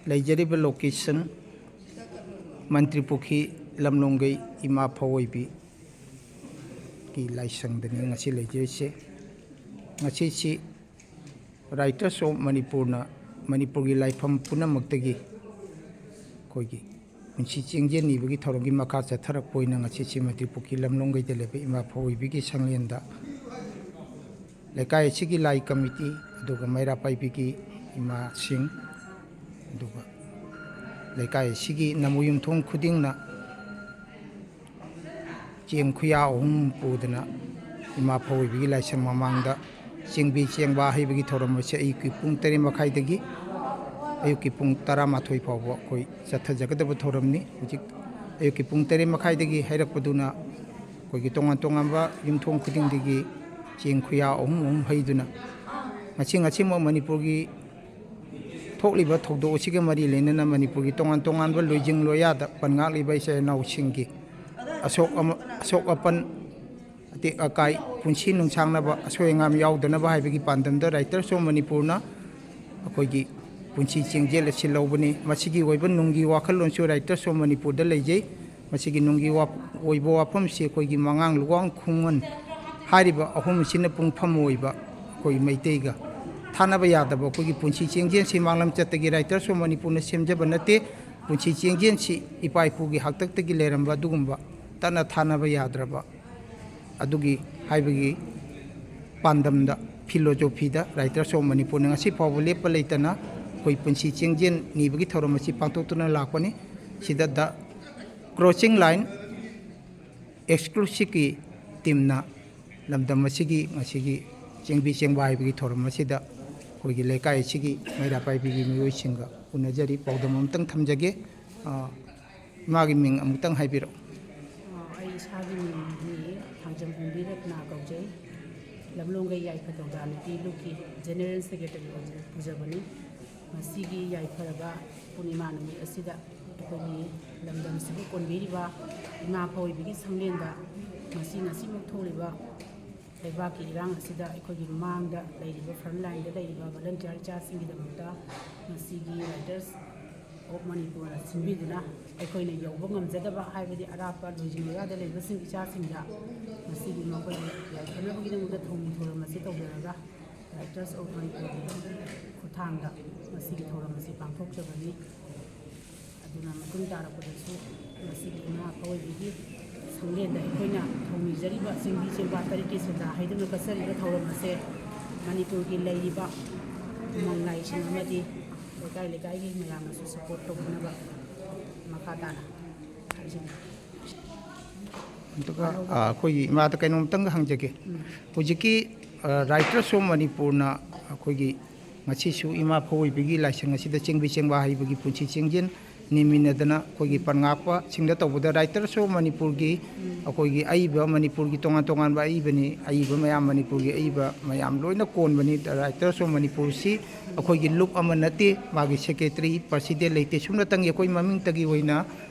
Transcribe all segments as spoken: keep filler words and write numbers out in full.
ꯂꯩꯖꯔꯤꯕ location ꯃꯟꯇ꯭ꯔꯤ ꯄꯨꯈ꯭ꯔꯤ ꯂꯝꯂꯣꯡꯒꯩ ꯏꯃꯥ ꯐꯧꯑꯣꯏꯕꯤꯒꯤ ꯂꯥꯏꯁꯪꯗꯅꯤ ꯉꯁꯤ ꯂꯩꯖꯔꯤꯁꯦ꯫ ꯉꯁꯤꯁꯤ Writers of ꯃꯅꯤꯄꯨꯔꯅ ꯃꯅꯤꯄꯨꯔꯒꯤ ꯂꯥꯏꯐꯝ ꯄꯨꯝꯅꯃꯛꯇꯒꯤ ꯑꯩꯈꯣꯏꯒꯤ ꯄꯨꯟꯁꯤ ꯆꯦꯡꯖꯦꯜ ꯅꯤꯕꯒꯤ ꯊꯧꯔꯝꯒꯤ ꯃꯈꯥ ꯆꯠꯊꯔꯛꯄ ꯑꯣꯏꯅ ꯉꯁꯤꯁꯤ ꯃꯟꯇ꯭ꯔꯤ ꯄꯨꯈ꯭ꯔꯤ ꯂꯝꯂꯣꯡꯒꯩꯗ ꯂꯩꯕ ꯏꯃꯥ ꯐꯧꯑꯣꯏꯕꯤꯒꯤ ꯁꯪꯂꯦꯟꯗ ꯂꯩꯀꯥꯏ ꯑꯁꯤꯒꯤ ꯂꯥꯏ ꯀꯃꯤꯇꯤ, ꯑꯗꯨꯒ ꯃꯩꯔꯥ ꯄꯥꯏꯕꯤꯒꯤ ꯏꯃꯥꯁꯤꯡ, ꯑꯗꯨꯒ ꯂꯩꯀꯥꯏ ꯑꯁꯤꯒꯤ ꯅꯃꯣ ꯌꯨꯝꯊꯣꯡ ꯈꯨꯗꯤꯡꯅ ꯆꯦꯡ ꯈꯨꯌꯥ ꯑꯍꯨꯝ ꯄꯨꯗꯨꯅ ꯏꯃꯥ ꯐꯧꯑꯣꯏꯕꯤꯒꯤ ꯂꯥꯏꯁꯪ ꯃꯃꯥꯡꯗ ꯆꯦꯡꯕꯤ ꯆꯦꯡꯕꯥ ꯍꯩꯕꯒꯤ ꯊꯧꯔꯝ ꯑꯁꯤ ꯑꯌꯨꯛꯀꯤ ꯄꯨꯡ ꯇꯔꯦꯠ ꯃꯈꯥꯏꯗꯒꯤ ꯑꯌꯨꯛꯀꯤ ꯄꯨꯡ ꯇꯔꯥꯃꯥꯊꯣꯏ ꯐꯥꯎꯕ ꯑꯩꯈꯣꯏ ꯆꯠꯊꯖꯒꯗꯕ ꯊꯧꯔꯝꯅꯤ꯫ ꯍꯧꯖꯤꯛ ꯑꯌꯨꯛꯀꯤ ꯄꯨꯡ ꯇꯔꯦꯠ ꯃꯈꯥꯏꯗꯒꯤ ꯍꯩꯔꯛꯄꯗꯨꯅ ꯑꯩꯈꯣꯏꯒꯤ ꯇꯣꯉꯥꯟ ꯇꯣꯉꯥꯟꯕ ꯌꯨꯝꯊꯣꯡ ꯈꯨꯗꯤꯡꯗꯒꯤ ꯆꯦꯡ ꯈꯨꯌꯥ ꯑꯍꯨꯝ ꯑꯍꯨꯝ ꯍꯩꯗꯨꯅ ꯉꯁꯤ ꯉꯁꯤꯃꯛ ꯃꯅꯤꯄꯨꯔꯒꯤ ꯊꯣꯛꯂꯤꯕ ꯊꯧꯗꯣꯛ ꯑꯁꯤꯒ ꯃꯔꯤ ꯂꯩꯅꯅ ꯃꯅꯤꯄꯨꯔꯒꯤ ꯇꯣꯉꯥꯟ ꯇꯣꯉꯥꯟꯕ ꯂꯣꯏꯖꯤꯡ ꯂꯣꯌꯥꯗ ꯄꯟ ꯉꯥꯛꯂꯤꯕ ꯏꯆꯤꯜ ꯏꯅꯥꯎꯁꯤꯡꯒꯤ ꯑꯁꯣꯛ ꯑꯃ-, ꯑꯁꯣꯛ ꯑꯄꯟ, ꯑꯇꯦꯛ ꯑꯀꯥꯏ, ꯄꯨꯟꯁꯤ ꯅꯨꯡꯁꯥꯡꯅꯕ, ꯑꯁꯣꯏ ꯑꯉꯥꯝ ꯌꯥꯎꯗꯅꯕ ꯍꯥꯏꯕꯒꯤ ꯄꯥꯟꯗꯝꯗ Writers of ꯃꯅꯤꯄꯨꯔꯅ ꯑꯩꯈꯣꯏꯒꯤ ꯄꯨꯟꯁꯤ ꯆꯦꯡꯖꯦꯜ ꯑꯁꯤ ꯂꯧꯕꯅꯤ꯫ ꯃꯁꯤꯒꯤ ꯑꯣꯏꯕ ꯅꯨꯡꯒꯤ ꯋꯥꯈꯜꯂꯣꯟꯁꯨ Writers of ꯃꯅꯤꯄꯨꯔꯗ ꯂꯩꯖꯩ꯫ ꯃꯁꯤꯒꯤ ꯅꯨꯡꯒꯤ ꯋꯥ-, ꯑꯣꯏꯕ ꯋꯥꯐꯝꯁꯤ ꯑꯩꯈꯣꯏꯒꯤ ꯃꯉꯥꯡ, ꯂꯨꯋꯥꯡ, ꯈꯨꯃꯟ ꯍꯥꯏꯔꯤꯕ ꯑꯍꯨꯝꯁꯤꯅ ꯄꯨꯡꯐꯝ ꯑꯣꯏꯕ ꯑꯩꯈꯣꯏ ꯃꯩꯇꯩꯒ ꯊꯥꯅꯕ ꯌꯥꯗꯕ ꯑꯩꯈꯣꯏꯒꯤ ꯄꯨꯟꯁꯤ ꯆꯦꯡꯖꯦꯜꯁꯤ ꯃꯥꯡꯂꯝ ꯆꯠꯇꯒꯤ Writers of ꯃꯅꯤꯄꯨꯔꯅ ꯁꯦꯝꯖꯕ ꯅꯠꯇꯦ꯫ ꯄꯨꯟꯁꯤ ꯆꯦꯡꯖꯦꯜꯁꯤ ꯏꯄꯥ ꯏꯄꯨꯒꯤ ꯍꯥꯛꯇꯛꯇꯒꯤ ꯂꯩꯔꯝꯕ ꯑꯗꯨꯒꯨꯝꯕ ꯇꯠꯅ ꯊꯥꯅꯕ ꯌꯥꯗ꯭ꯔꯕ ꯑꯗꯨꯒꯤ ꯍꯥꯏꯕꯒꯤ ꯄꯥꯟꯗꯝꯗ, ꯐꯤꯂꯣꯖꯣꯐꯤꯗ Writers of ꯃꯅꯤꯄꯨꯔꯅ ꯉꯁꯤ ꯐꯥꯎꯕ ꯂꯦꯞꯄ ꯂꯩꯇꯅ ꯑꯩꯈꯣꯏ ꯄꯨꯟꯁꯤ ꯆꯦꯡꯖꯦꯜ ꯅꯤꯕꯒꯤ ꯊꯧꯔꯝ ꯑꯁꯤ ꯄꯥꯡꯊꯣꯛꯇꯨꯅ ꯂꯥꯛꯄꯅꯤ꯫ ꯁꯤꯗ The Crossing Line exclusiveꯀꯤ teamꯅ ꯂꯝꯗꯝ ꯑꯁꯤꯒꯤ ꯉꯁꯤꯒꯤ ꯆꯦꯡꯕꯤ ꯆꯦꯡꯕꯥ ꯍꯥꯏꯕꯒꯤ ꯊꯧꯔꯝ ꯑꯁꯤꯗ ꯑꯩꯈꯣꯏꯒꯤ ꯂꯩꯀꯥꯏ ꯑꯁꯤꯒꯤ ꯃꯩꯔꯥ ꯄꯥꯏꯕꯤꯒꯤ ꯃꯤꯑꯣꯏꯁꯤꯡꯒ ꯎꯅꯖꯔꯤ꯫ ꯄꯥꯎꯗꯝ ꯑꯃꯇꯪ ꯊꯝꯖꯒꯦ꯫ ꯑ, ꯏꯃꯥꯒꯤ ꯃꯤꯡ ꯑꯃꯨꯛꯇꯪ ꯍꯥꯏꯕꯤꯔꯛꯎ꯫ ꯑ, ꯑꯩ ꯏꯁꯥꯒꯤ ꯃꯤꯡꯗꯤ ꯊꯥꯡꯖꯝ ꯍꯣꯡꯕꯤ ꯔꯠꯅꯥ ꯀꯧꯖꯩ꯫ ꯂꯝꯂꯣꯡꯒꯩ ꯌꯥꯏꯐ ꯊꯧꯗꯥ ꯅꯨꯄꯤ ꯂꯨꯞꯀꯤ General Secretary ꯑꯣꯏꯖ-, ꯑꯣꯏꯖꯕꯅꯤ꯫ ꯉꯁꯤꯒꯤ ꯌꯥꯏꯐꯔꯕ ꯄꯨꯔꯅꯤꯃꯥ ꯅꯨꯃꯤꯠ ꯑꯁꯤꯗ ꯑꯩꯈꯣꯏꯒꯤ ꯂꯝꯗꯝꯁꯤꯕꯨ ꯀꯣꯟꯕꯤꯔꯤꯕ ꯏꯃꯥ ꯐꯧꯑꯣꯏꯕꯤꯒꯤ ꯁꯪꯂꯦꯟꯗ ꯉꯁꯤ, ꯉꯁꯤꯃꯛ ꯊꯣꯛꯂꯤꯕ ꯂꯩꯕꯥꯛꯀꯤ ꯏꯔꯥꯡ ꯑꯁꯤꯗ ꯑꯩꯈꯣꯏꯒꯤ ꯃꯥꯡꯗ ꯂꯩꯔꯤꯕ, front lineꯗ ꯂꯩꯔꯤꯕ volunteer ꯏꯆꯥꯁꯤꯡꯒꯤꯗꯃꯛꯇ ꯉꯁꯤꯒꯤ Writers of Manipurꯅ ꯁꯤꯟꯕꯤꯗꯨꯅ ꯑꯩꯈꯣꯏꯅ ꯌꯧꯕ ꯉꯝꯖꯗꯕ, ꯍꯥꯏꯕꯗꯤ ꯑꯔꯥꯞꯄ ꯂꯣꯏꯖꯤꯡ ꯂꯣꯌꯥꯗ ꯂꯩꯕꯁꯤꯡ ꯏꯆꯥꯁꯤꯡꯗ ꯉꯁꯤꯒꯤ ꯃꯈꯣꯏꯒꯤ ꯌꯥꯏꯐꯅꯕꯒꯤꯗꯃꯛꯇ ꯊꯧꯅꯤ ꯊꯧꯔꯝ ꯑꯁꯤ ꯇꯧꯖꯔꯒ Writers of Manipurꯒꯤ ꯈꯨꯠꯊꯥꯡꯗ ꯉꯁꯤꯒꯤ ꯊꯧꯔꯝ ꯑꯁꯤ ꯄꯥꯡꯊꯣꯛꯆꯕꯅꯤ꯫ ꯑꯗꯨꯅ ꯃꯇꯨꯡ ꯇꯥꯔꯛꯄꯗꯁꯨ ꯃꯁꯤꯒꯤ ꯏꯃꯥ ꯑꯐꯥꯎꯕꯤꯒꯤ ꯁꯪꯂꯦꯟꯗ ꯑꯩꯈꯣꯏꯅ ꯊꯧꯅꯤꯖꯔꯤꯕ ꯆꯤꯡꯕꯤ ꯆꯤꯡꯕꯥ ꯇꯔꯦꯠꯀꯤ ꯁꯦꯟꯖꯥ ꯍꯥꯏꯗꯨꯅ ꯀꯠꯆꯔꯤꯕ ꯊꯧꯔꯝ ꯑꯁꯦ ꯃꯅꯤꯄꯨꯔꯒꯤ ꯂꯩꯔꯤꯕ ꯎꯃꯪ ꯂꯥꯏꯁꯤꯡ ꯑꯃꯗꯤ ꯂꯩꯀꯥꯏ ꯂꯩꯀꯥꯏꯒꯤ ꯃꯌꯥꯝꯅꯁꯨ support ꯇꯧꯕꯤꯅꯕ ꯃꯈꯥ ꯇꯥꯅ ꯍꯥꯏꯖꯅꯤꯡꯏ꯫ ꯑꯗꯨꯒ ꯑ, ꯑꯩꯈꯣꯏꯒꯤ ꯏꯃꯥꯗ ꯀꯩꯅꯣꯝꯇꯪꯒ ꯍꯪꯖꯒꯦ꯫ ꯍꯧꯖꯤꯛꯀꯤ ꯑ, Writers of Manipurꯅ ꯑꯩꯈꯣꯏꯒꯤ ꯉꯁꯤꯁꯨ ꯏꯃꯥ ꯐꯧ ꯑꯣꯏꯕꯤꯒꯤ ꯂꯥꯏꯁꯪ ꯑꯁꯤꯗ ꯆꯦꯡꯕꯤ ꯆꯦꯡꯕꯥ ꯍꯩꯕꯒꯤ ꯄꯨꯟꯁꯤ ꯆꯦꯡꯖꯦꯜ ꯅꯤꯃꯤꯟꯅꯗꯅ ꯑꯩꯈꯣꯏꯒꯤ ꯄꯟꯉꯥꯛꯄꯁꯤꯡꯗ ꯇꯧꯕꯗ Writers of Manipurꯒꯤ ꯑꯩꯈꯣꯏꯒꯤ ꯑꯏꯕ, ꯃꯅꯤꯄꯨꯔꯒꯤ ꯇꯣꯉꯥꯟ ꯇꯣꯉꯥꯟꯕ ꯑꯏꯕꯅꯤ, ꯑꯏꯕ ꯃꯌꯥꯝ, ꯃꯅꯤꯄꯨꯔꯒꯤ ꯑꯏꯕ ꯃꯌꯥꯝ ꯂꯣꯏꯅ ꯀꯣꯟꯕꯅꯤ꯫ Writers of Manipurꯁꯤ ꯑꯩꯈꯣꯏꯒꯤ ꯂꯨꯞ ꯑꯃ ꯅꯠꯇꯦ, ꯃꯥꯒꯤ secretary, president ꯂꯩꯇꯦ꯫ ꯁꯨꯞꯅꯇꯪꯒꯤ ꯑꯩꯈꯣꯏ ꯃꯃꯤꯡꯇꯒꯤ ꯑꯣꯏꯅ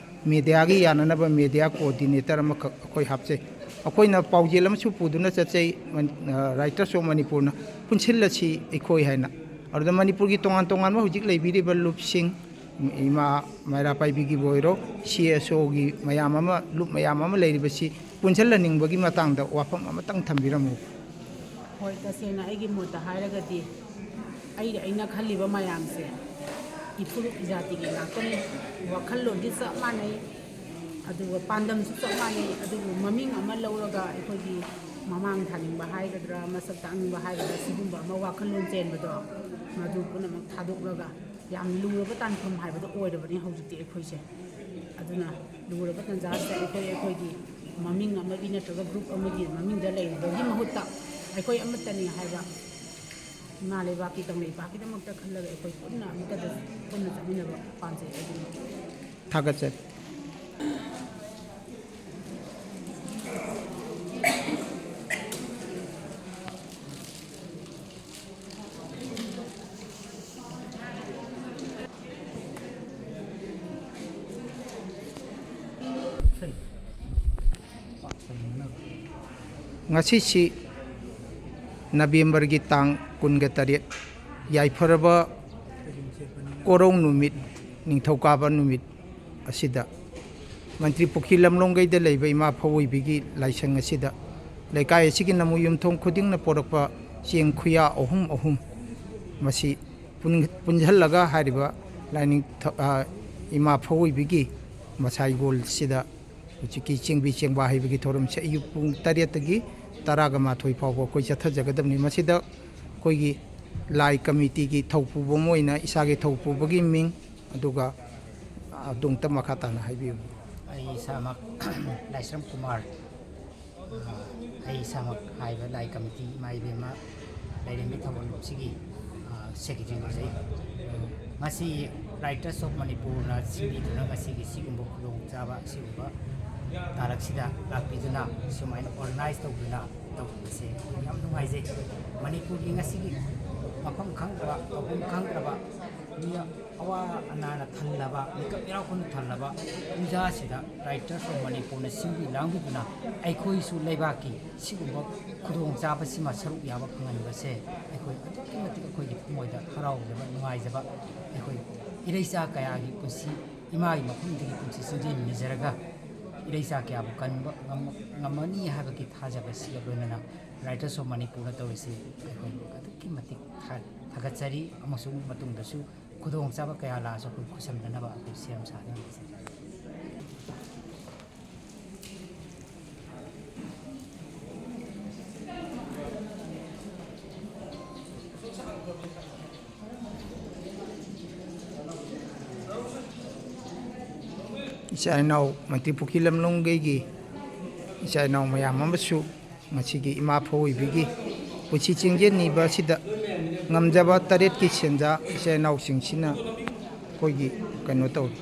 mediaꯒꯤ ꯌꯥꯅꯅꯕ media coordinator ꯑꯃꯈꯛ ꯑꯩꯈꯣꯏ ꯍꯥꯞꯆꯩ꯫ ꯑꯩꯈꯣꯏꯅ ꯄꯥꯎꯖꯦꯜ ꯑꯃꯁꯨ ꯄꯨꯗꯨꯅ ꯆꯠꯆꯩ, ꯃꯟ-, ꯑ, Writers of Manipurꯅ, "ꯄꯨꯟꯁꯤꯜꯂꯁꯤ ꯑꯩꯈꯣꯏ" ꯍꯥꯏꯅ꯫ ꯑꯗꯨꯗ ꯃꯅꯤꯄꯨꯔꯒꯤ ꯇꯣꯉꯥꯟ ꯇꯣꯉꯥꯟꯕ ꯍꯧꯖꯤꯛ ꯂꯩꯕꯤꯔꯤꯕ ꯂꯨꯞꯁꯤꯡ, ꯏꯃꯥ ꯃꯩꯔꯥ ꯄꯥꯏꯕꯤꯒꯤꯕꯨ ꯑꯣꯏꯔꯣ, CSOꯒꯤ ꯃꯌꯥꯝ ꯑꯃ, ꯂꯨꯞ ꯃꯌꯥꯝ ꯑꯃ ꯂꯩꯔꯤꯕꯁꯤ ꯄꯨꯟꯁꯤꯜꯍꯟꯅꯤꯡꯕꯒꯤ ꯃꯇꯥꯡꯗ ꯋꯥꯐꯝ ꯑꯃꯇꯪ ꯊꯝꯕꯤꯔꯝꯃꯨ꯫ ꯍꯣꯏ, ꯇꯁꯦꯡꯅ ꯑꯩꯒꯤ ꯃꯣꯠꯇ ꯍꯥꯏꯔꯒꯗꯤ, ꯑꯩ, ꯑꯩꯅ ꯈꯜꯂꯤꯕ ꯃꯌꯥꯝꯁꯦ ꯏꯐꯨꯔꯨꯞ ꯏꯖꯥꯇꯤꯒꯤ ꯉꯥꯛꯇꯅꯤ꯫ ꯋꯥꯈꯜꯂꯣꯟꯗꯤ ꯆꯞ ꯃꯥꯟꯅꯩ, ꯑꯗꯨꯒ ꯄꯥꯟꯗꯝꯁꯨ ꯆꯞ ꯃꯥꯟꯅꯩ, ꯑꯗꯨꯕꯨ ꯃꯃꯤꯡ ꯑꯃ ꯂꯧꯔꯒ ꯑꯩꯈꯣꯏꯒꯤ ꯃꯃꯥꯡ ꯊꯥꯅꯤꯡꯕ ꯍꯥꯏꯒꯗ꯭ꯔꯥ, ꯃꯁꯛ ꯇꯥꯛꯅꯤꯡꯕ ꯍꯥꯏꯒꯗ꯭ꯔꯥ, ꯁꯤꯒꯨꯝꯕ ꯑꯃ ꯋꯥꯈꯜꯂꯣꯟ ꯆꯦꯟꯕꯗꯣ, ꯃꯗꯨ ꯄꯨꯝꯅꯃꯛ ꯊꯥꯗꯣꯛꯂꯒ ꯌꯥꯝ ꯂꯨꯔꯕ ꯇꯥꯟꯐꯝ ꯍꯥꯏꯕꯗꯣ ꯑꯣꯏꯔꯕꯅꯤ ꯍꯧꯖꯤꯛꯇꯤ ꯑꯩꯈꯣꯏꯁꯦ꯫ ꯑꯗꯨꯅ ꯂꯨꯔꯕ ꯇꯥꯟꯖꯥꯁꯤꯗ ꯑꯩꯈꯣꯏ, ꯑꯩꯈꯣꯏꯒꯤ ꯃꯃꯤꯡ ꯑꯃꯒꯤ ꯅꯠꯇ꯭ꯔꯒ group ꯑꯃꯒꯤ ꯃꯃꯤꯡꯗ ꯂꯩꯔꯨꯕꯒꯤ ꯃꯍꯨꯠꯇ, ꯑꯩꯈꯣꯏ ꯑꯃꯠꯇꯅꯤ ꯍꯥꯏꯕ ꯏꯃꯥ ꯂꯩꯕꯥꯛꯀꯤ ꯀꯪꯂꯩꯄꯥꯛꯀꯤꯗꯃꯛꯇ ꯈꯜꯂꯒ ꯑꯩꯈꯣꯏ ꯄꯨꯟꯅ ꯑꯃꯠꯇꯗ ꯄꯨꯟꯅ ꯆꯠꯃꯤꯟꯅꯕ ꯄꯥꯝꯖꯩ꯫ ꯑꯗꯨꯅ ꯊꯥꯒꯠꯆꯔꯤ꯫ ꯉꯁꯤꯁꯤ ꯅꯕꯦꯝꯕꯔꯒꯤ ꯇꯥꯡ ꯀꯨꯟꯒ ꯇꯔꯦꯠ, ꯌꯥꯏꯐꯔꯕ ꯀꯣꯔꯧ ꯅꯨꯃꯤꯠ, ꯅꯤꯡꯊꯧꯀꯥꯕ ꯅꯨꯃꯤꯠ ꯑꯁꯤꯗ ꯃꯟꯇ꯭ꯔꯤ ꯄꯨꯈ꯭ꯔꯤ ꯂꯝꯂꯣꯡꯒꯩꯗ ꯂꯩꯕ ꯏꯃꯥ ꯐꯧ ꯑꯣꯏꯕꯤꯒꯤ ꯂꯥꯏꯁꯪ ꯑꯁꯤꯗ ꯂꯩꯀꯥꯏ ꯑꯁꯤꯒꯤ ꯅꯃꯨ ꯌꯨꯝꯊꯣꯡ ꯈꯨꯗꯤꯡꯅ ꯄꯣꯔꯛꯄ ꯆꯦꯡ ꯈꯨꯌꯥ ꯑꯍꯨꯝ ꯑꯍꯨꯝ, ꯃꯁꯤ ꯄꯨꯟ-, ꯄꯨꯟꯁꯤꯜꯂꯒ ꯍꯥꯏꯔꯤꯕ ꯂꯥꯏꯅꯤꯡꯊꯧ-, ꯑ, ꯏꯃꯥ ꯐꯧ ꯑꯣꯏꯕꯤꯒꯤ ꯃꯁꯥꯏꯒꯣꯜꯁꯤꯗ ꯍꯧꯖꯤꯛꯀꯤ ꯆꯦꯡꯕꯤ ꯆꯦꯡꯕꯥ ꯍꯩꯕꯒꯤ ꯊꯧꯔꯝꯁꯦ ꯑꯌꯨꯛ ꯄꯨꯡ ꯇꯔꯦꯠꯇꯒꯤ ꯇꯔꯥꯒ ꯃꯥꯊꯣꯏ ꯐꯥꯎꯕ ꯑꯩꯈꯣꯏ ꯆꯠꯊꯖꯒꯗꯕꯅꯤ꯫ ꯃꯁꯤꯗ ꯑꯩꯈꯣꯏꯒꯤ ꯂꯥꯏ ꯀꯃꯤꯇꯤꯒꯤ ꯊꯧꯄꯨꯕ ꯑꯃ ꯑꯣꯏꯅ ꯏꯁꯥꯒꯤ ꯊꯧꯄꯨꯕꯒꯤ ꯃꯤꯡ, ꯑꯗꯨꯒ ꯑꯗꯣꯝꯇ ꯃꯈꯥ ꯇꯥꯅ ꯍꯥꯏꯕꯤꯌꯨ꯫ ꯑꯩ ꯏꯁꯥꯃꯛ ꯂꯥꯏꯁ꯭ꯔꯝ ꯀꯨꯃꯥꯔ, ꯑꯩ ꯏꯁꯥꯃꯛ ꯍꯥꯏꯔꯤꯕ ꯂꯥꯏ ꯀꯃꯤꯇꯤ ꯏꯃꯥ ꯏꯕꯦꯝꯃ ꯂꯥꯏꯔꯦꯝꯕꯤ ꯊꯧꯒꯜꯂꯣꯟꯁꯤꯒꯤ, ꯑ, ꯁꯦꯀ꯭ꯔꯦꯇꯔꯤ ꯑꯣꯏꯖꯩ꯫ ꯉꯁꯤ Writers of ꯃꯅꯤꯄꯨꯔꯅ ꯁꯤꯟꯕꯤꯗꯨꯅ ꯉꯁꯤꯒꯤ ꯁꯤꯒꯨꯝꯕ ꯈꯨꯗꯣꯡꯆꯥꯕ ꯑꯁꯤꯒꯨꯝꯕ ꯇꯥꯂꯛꯁꯤꯗ ꯂꯥꯛꯄꯤꯗꯨꯅ ꯁꯨꯃꯥꯏꯅ ꯑꯣꯔꯒꯅꯥꯏꯖ ꯇꯧꯗꯨꯅ ꯇꯧꯕꯁꯦ ꯌꯥꯝ ꯅꯨꯡꯉꯥꯏꯖꯩ꯫ ꯃꯅꯤꯄꯨꯔꯒꯤ ꯉꯁꯤꯒꯤ ꯃꯐꯝ ꯈꯪꯗ꯭ꯔꯕ, ꯇꯧꯐꯝ ꯈꯪꯗ꯭ꯔꯕ, ꯃꯤ ꯑꯋꯥ ꯑꯅꯥꯅ ꯊꯜꯂꯕ, ꯃꯤꯀꯞ ꯃꯤꯔꯥꯎꯈꯨꯝꯅ ꯊꯜꯂꯕ ꯇꯟꯖꯥꯁꯤꯗ Writers of ꯃꯅꯤꯄꯨꯔꯅ ꯁꯤꯟꯕꯤ ꯂꯥꯡꯕꯤꯗꯨꯅ ꯑꯩꯈꯣꯏꯁꯨ ꯂꯩꯕꯥꯛꯀꯤ ꯁꯤꯒꯨꯝꯕ ꯈꯨꯗꯣꯡꯆꯥꯕꯁꯤꯃ ꯁꯔꯨꯛ ꯌꯥꯕ ꯐꯪꯍꯟꯕꯁꯦ ꯑꯩꯈꯣꯏ ꯑꯗꯨꯛꯀꯤ ꯃꯇꯤꯛ ꯑꯩꯈꯣꯏꯒꯤ ꯊꯃꯣꯏꯗ ꯍꯔꯥꯎꯖꯕ, ꯅꯨꯡꯉꯥꯏꯖꯕ, ꯑꯩꯈꯣꯏ ꯏꯔꯩꯆꯥ ꯀꯌꯥꯒꯤ ꯄꯨꯟꯁꯤ ꯏꯃꯥꯒꯤ ꯃꯐꯝꯗꯒꯤ ꯄꯨꯟꯁꯤ ꯆꯤꯡꯖꯦꯟꯃꯤꯟꯅꯖꯔꯒ ꯏꯔꯩꯆꯥ ꯀꯌꯥꯕꯨ ꯀꯟꯕ ꯉꯝ-, ꯉꯝꯃꯅꯤ ꯍꯥꯏꯕꯒꯤ ꯊꯥꯖꯕꯁꯤꯒ ꯂꯣꯏꯅꯅ Writers of ꯃꯅꯤꯄꯨꯔꯅ ꯇꯧꯔꯤꯁꯤ ꯑꯩꯈꯣꯏ ꯑꯗꯨꯛꯀꯤ ꯃꯇꯤꯛ ꯊꯥ-, ꯊꯥꯒꯠꯆꯔꯤ, ꯑꯃꯁꯨꯡ ꯃꯇꯨꯡꯗꯁꯨ ꯈꯨꯗꯣꯡꯆꯥꯕ ꯀꯌꯥ ꯂꯥꯛꯑꯁꯨ ꯑꯩꯈꯣꯏ ꯈꯨꯠꯁꯝꯅꯅꯕ ꯑꯩꯈꯣꯏ ꯁꯦꯝ ꯁꯥꯗꯨꯅ ꯂꯩꯖꯔꯤ꯫ ꯏꯆꯥ ꯏꯅꯥꯎ ꯃꯟꯇ꯭ꯔꯤ ꯄꯨꯈ꯭ꯔꯤ ꯂꯝꯂꯣꯡꯒꯩꯒꯤ ꯏꯆꯥ ꯏꯅꯥꯎ ꯃꯌꯥꯝ ꯑꯃꯁꯨ ꯉꯁꯤꯒꯤ ꯏꯃꯥ ꯐꯧ ꯑꯣꯏꯕꯤꯒꯤ ꯄꯨꯟꯁꯤ ꯆꯤꯡꯖꯦꯟꯅꯤꯕ ꯑꯁꯤꯗ ꯉꯝꯖꯕ ꯇꯔꯦꯠꯀꯤ ꯁꯦꯟꯖꯥ ꯏꯆꯥ ꯏꯅꯥꯎꯁꯤꯡꯁꯤꯅ ꯑꯩꯈꯣꯏꯒꯤ ꯀꯩꯅꯣ ꯇꯧꯔꯤ꯫